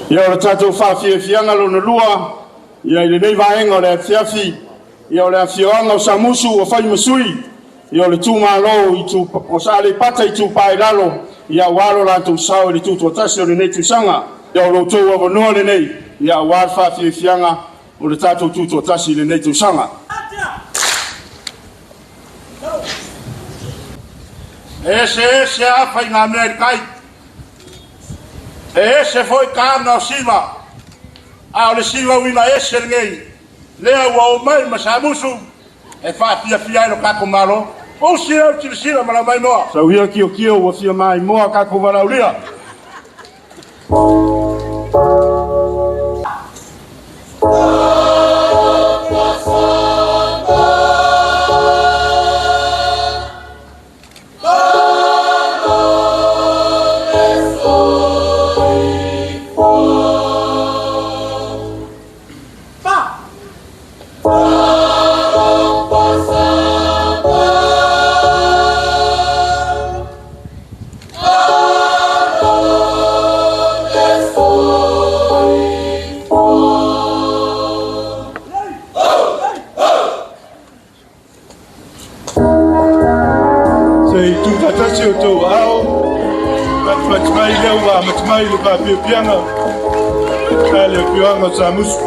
Ia, o le tatou faafiafiaga lona lua, ia, i lenei vaega o le afiafi, ia, o le afioaga o Samusu ua fai ma sui, ia, o le itumalo o Aleipata Itupa i Lalo, ia, aua lo latou sao i le tutoatasi o lenei tausaga. Ia, o lo outou avanoa lenei, ia, aua le faafiafiaga o le tatou tutoatasi i lenei tausaga. E ese ese a faigamea i le tai, e ese foi tāna o siva, a o le siva uiga ese lenei, lea ua o mai ma Samusu e faafiafia ai lo tatou Malo. Usi lau silasila ma lau maimoa. Sau ia kiokio ua fia maimoa tatou valaulia. Se i tuufaatasi o tou ao, fatifati mai lea ua amata mai le faapiapiaga a le afioaga o Samusu.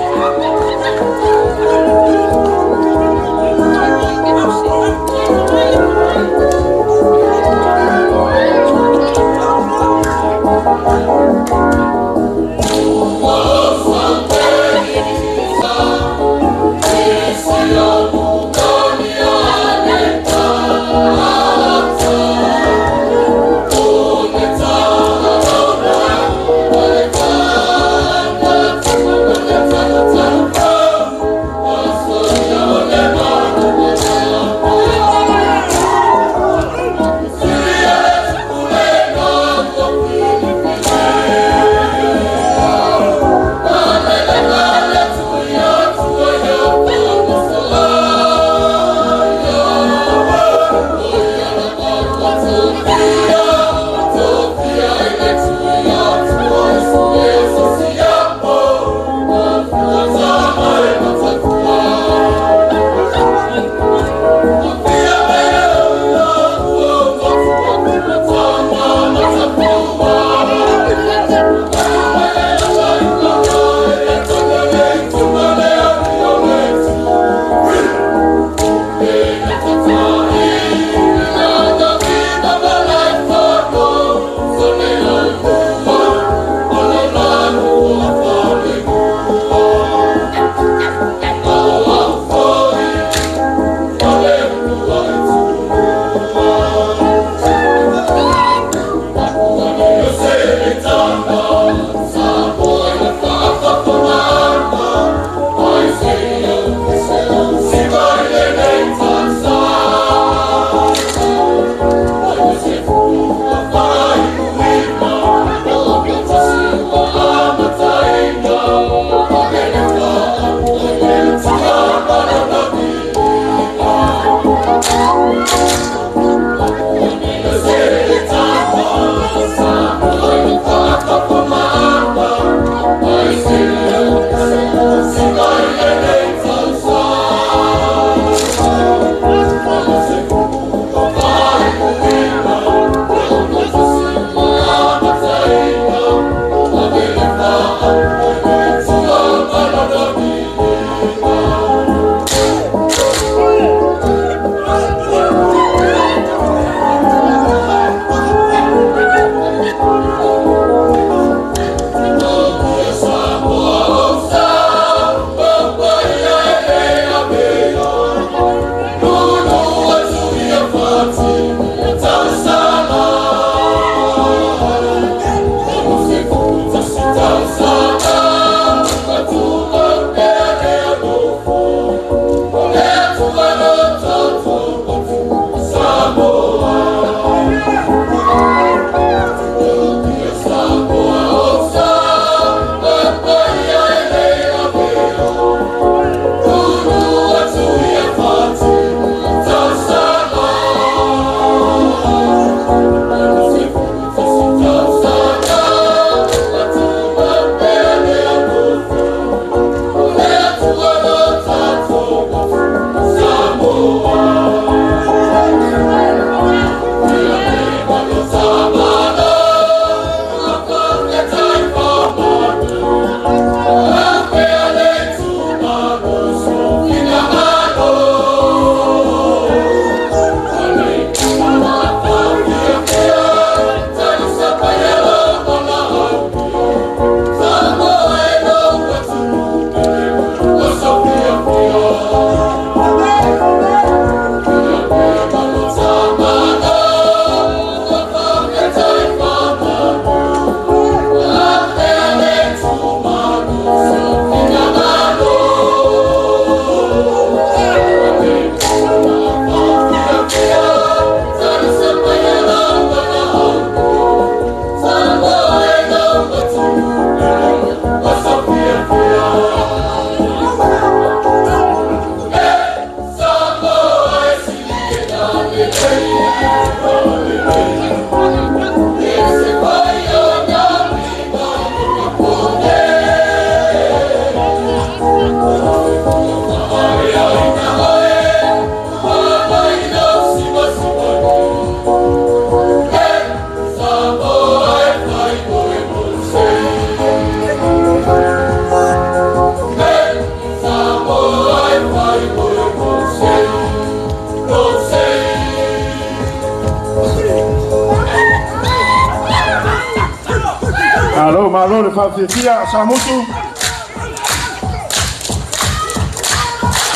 Malo, malo le faafiafia Samusu.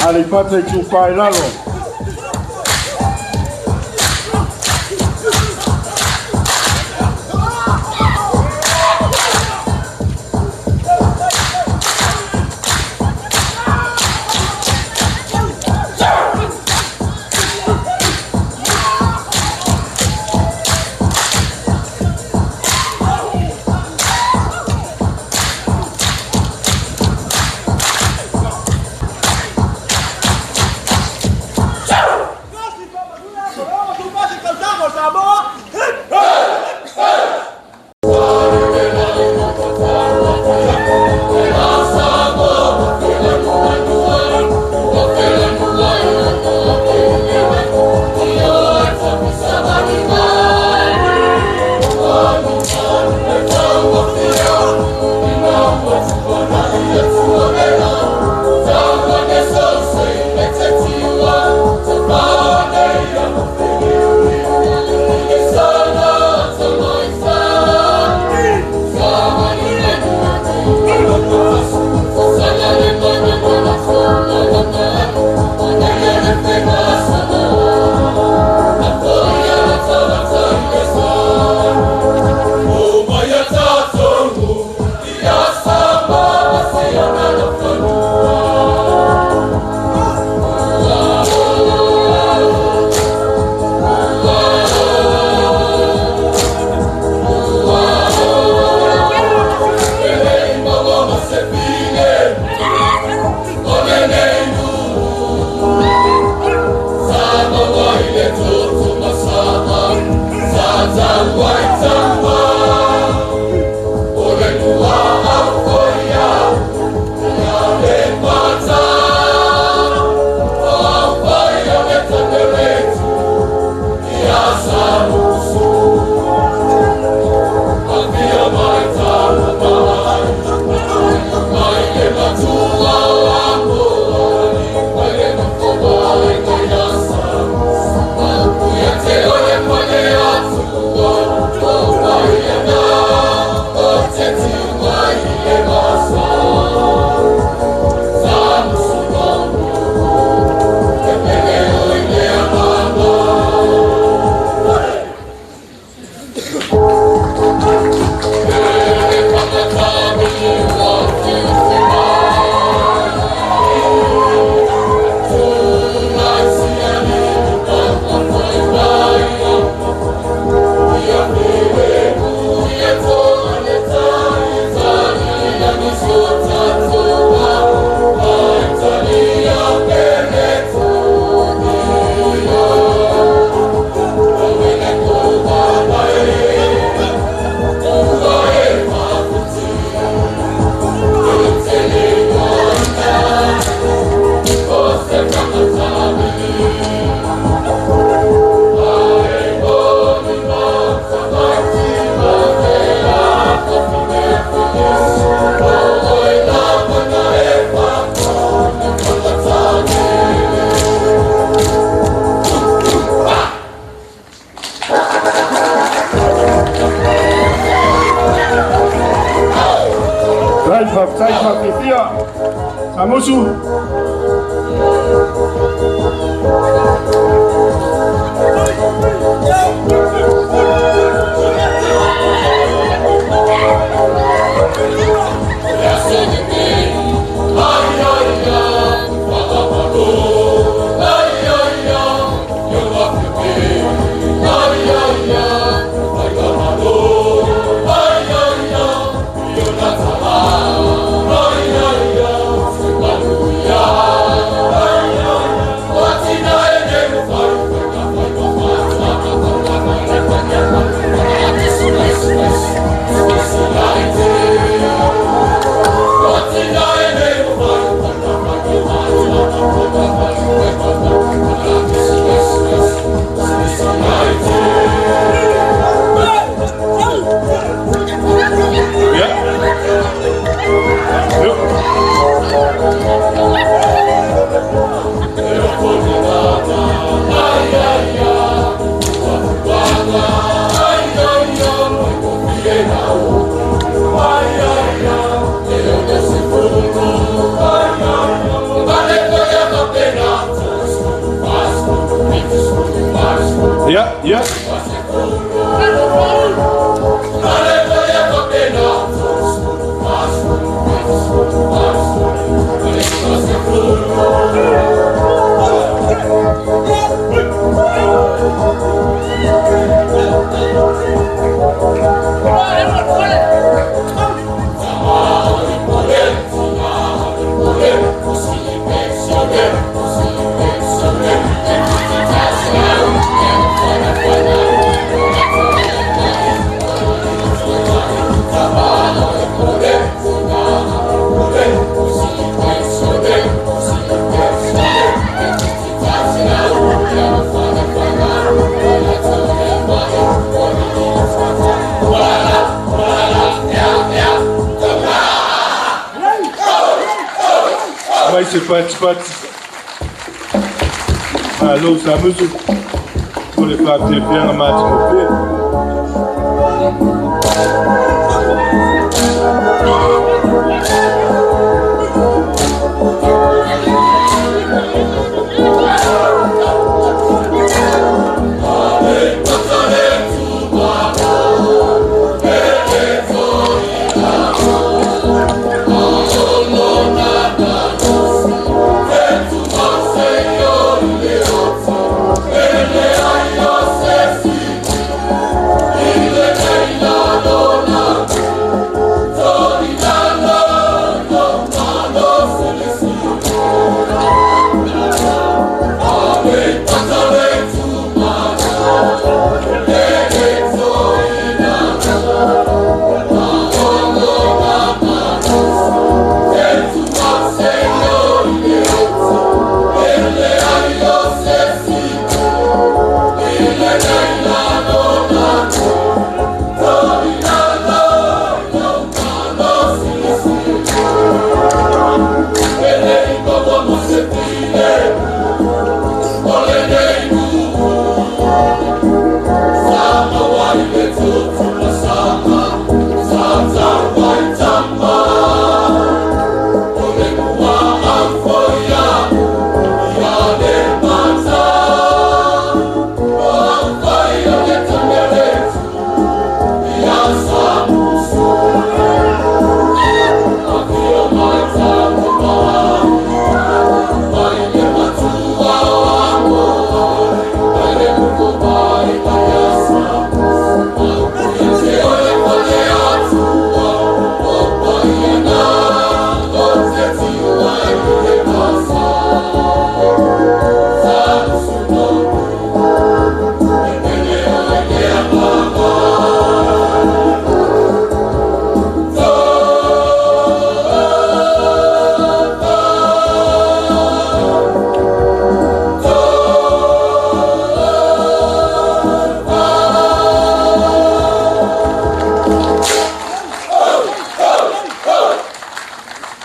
Aleipata Itupa i Lalo. Faafetai faafiafia Samusu. Ia. Mai se patipati. Malo Samusu mo le faafiafiaga matagofie.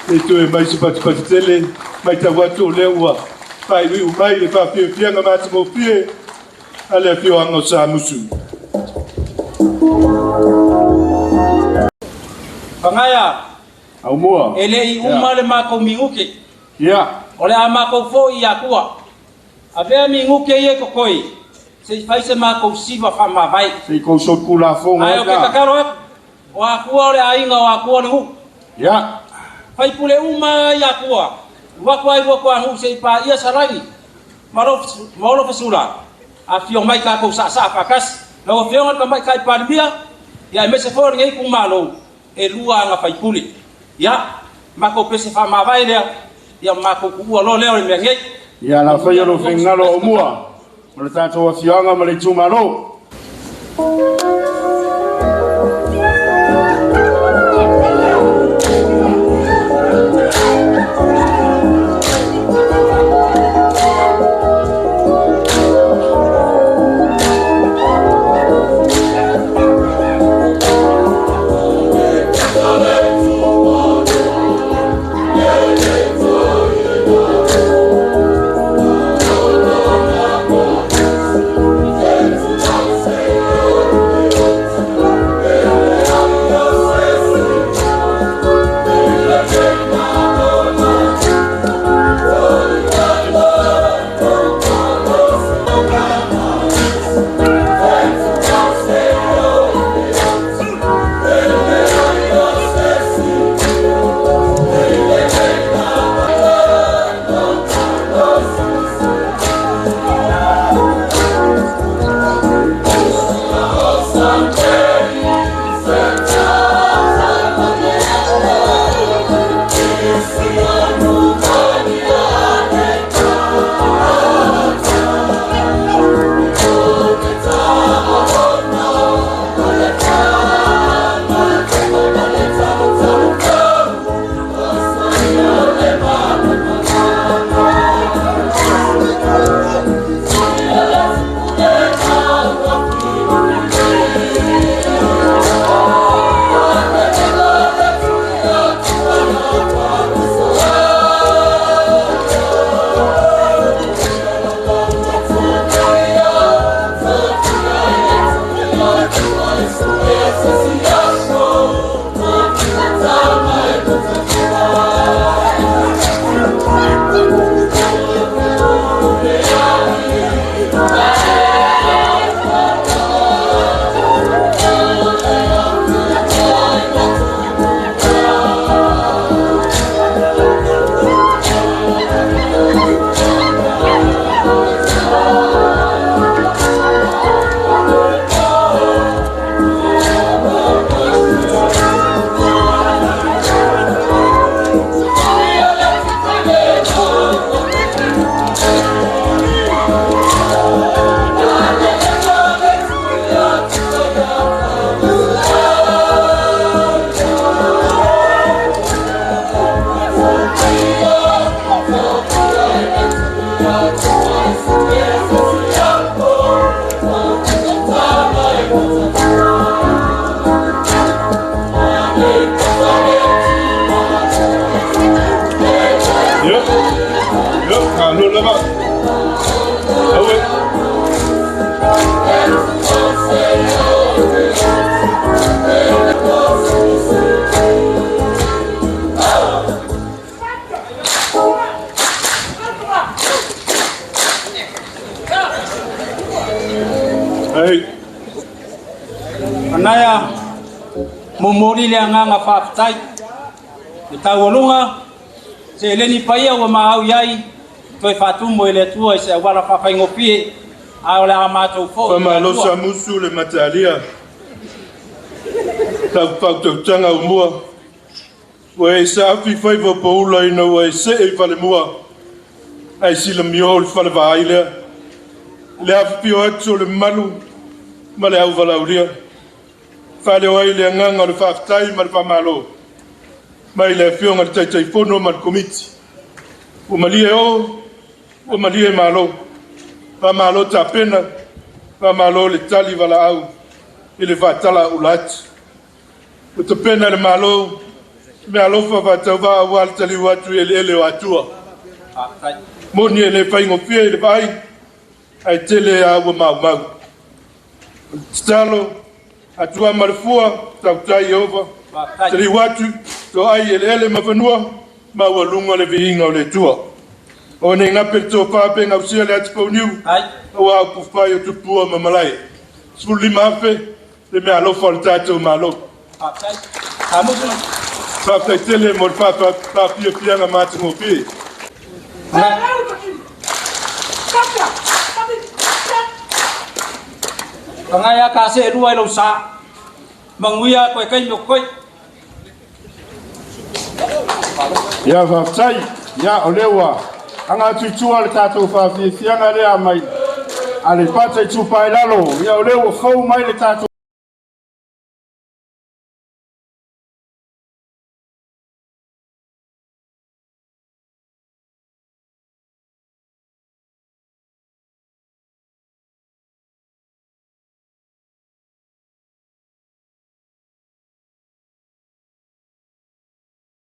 E toe mai se patipati tele, matau atu o lea ua faaiuiu mai le faafiafiaga matagofie a le afioaga o Samusu. Fagaea. Aumua. E le i uma le matou minute. Ia. O le a matou foi i Atua. Avea minute ia e totoe, se i fai se matou siva faamavae. Se i tou solitulafono Ae ou te tatalo atu, o Atua o le aiga, o Atua o le nuu. Ia. Faipule uma i Atua, alu atu lava i lua toanuu se i paia Salani ma Olofesula, afifio mai tatou saasaa faatasi. Lau Afioga i le Tamaitai Palemia, ia aemaise foi o lenei itumalo, e lua ana faipule. Ia, matou pese faamavae lea, ia matou tuua loa lea o le mea nei. Ia la faia lou finagalo Aumua o le tatou afioaga ma le itumalo. Ia, ia, malo lava. Aue. Ei. Anaia momoli le agaga faafetai le taualuga seleni paia ua maau i ai toe faatumu e le Atua i se auala faafaigofie a o le a matou foi Faamalo Samusu le Matalia. Lau fautautaga umua. Ua e saafi faiva poula ina ua e see i falemua. Ae silamio le falevaai lea. Le afifio atu o le mamalu ma le auvalaulia. Faaleo ai le agaga o le faafetai ma le faamalo mai le Afioga i le Taitaifono ma le Komiti. Ua malie o, ua malie malo. Faamalo tapena, faamalo le tali valaau i le faatalaula atu. Ua tapena le Malo meaalofa faatauvaa aua le taliu atu i eleele o Atua. Moni e le faigofie i le vaai, ae tele a ua maumau. O le tatalo, Atua ma le fua, tautai Ieova, taliu atu, toai eleele ma fanua, maualuga le viiga o le Atua. O nei gape le tofa pe gausia le atipouniu, aua upufai o tupua ma malae. 15,000 le meaalofa o le tatou Malo. Faafetai tele mo le faafiafiaga matagofie. Pangai a ka se lua i lou sa. Manuia koe kaimi o koe. Ia faafetai. Ia o lea ua aga atu i tua le tatou faafiafiaga lea mai Aleipata Itupa i Lalo. Ia o lea ua fou mai le tatou.